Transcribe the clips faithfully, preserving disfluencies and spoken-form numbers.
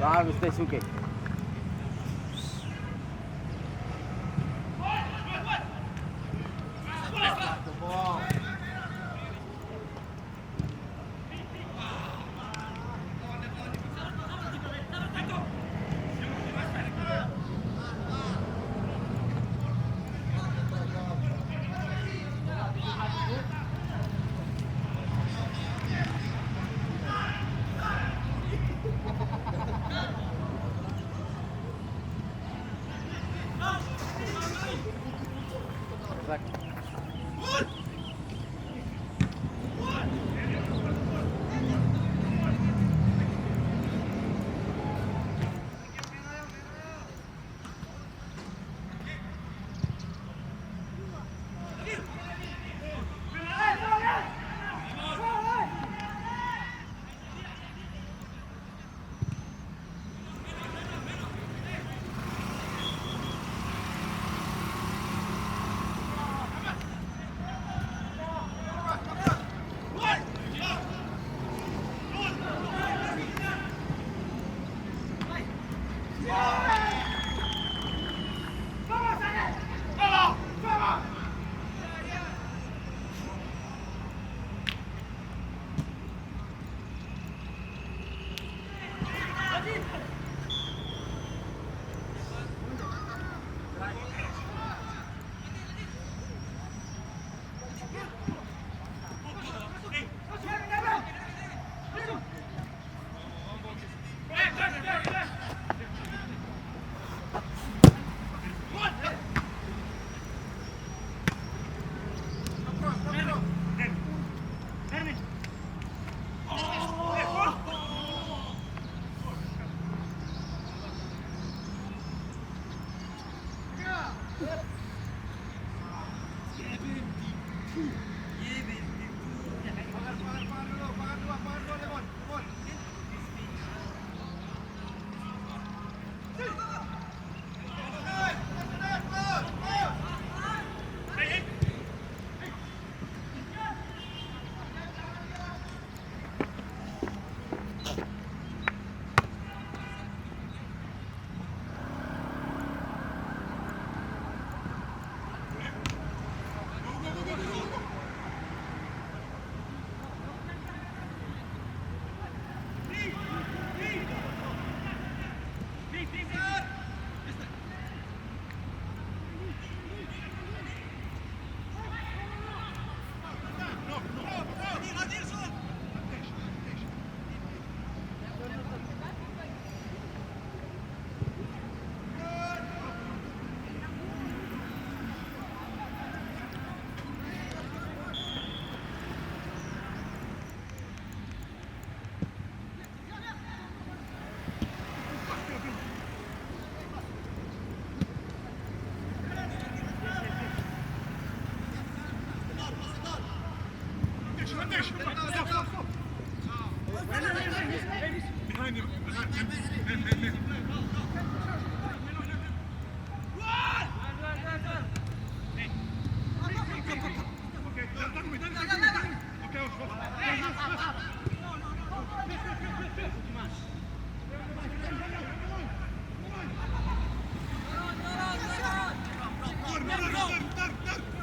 Bagus, Teh Suke.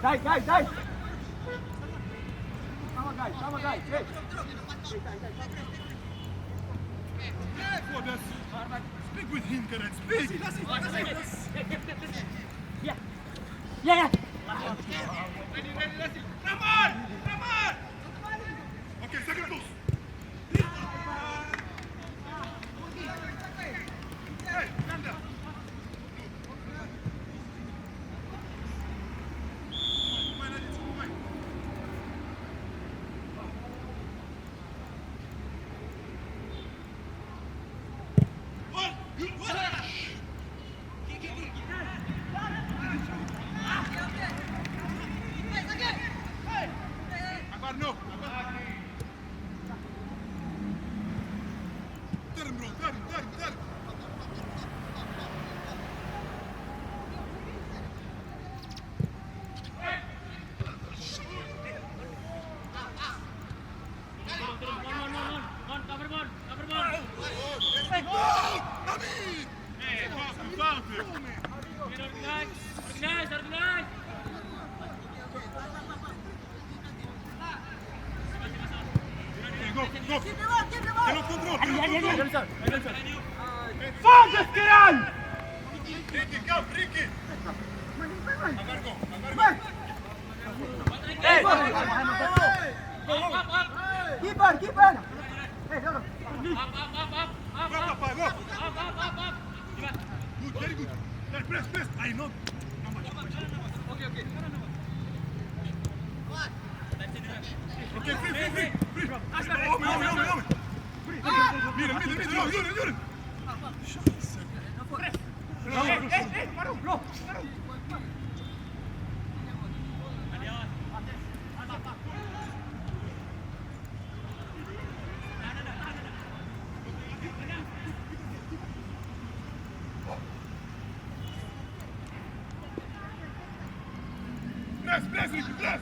Guys, guys, guys. Sama, guys, sama, guys. Hey. Hey, guys, guys, guys. Speak with him, Karen. Speak. Yeah, yeah. Ready, ready, ready. Come on, come on. Okay, second loose. Hey, stand up. Akbar, no. Turn, bro, turn, turn, turn. Go, go. Keep it up, keep it up. Keep it up. Focus, Kiran! Ricky, go, Ricky. Keeper, keeper. Eh, no, no. Go, go, go. Good, very good. Press, press, press. I know. Okay, okay. Okay, free, free, free, free. Omi, omi, omi, omi. Middle, middle, middle. Yuri, Yuri, Yuri. Press, press, Ricky, press.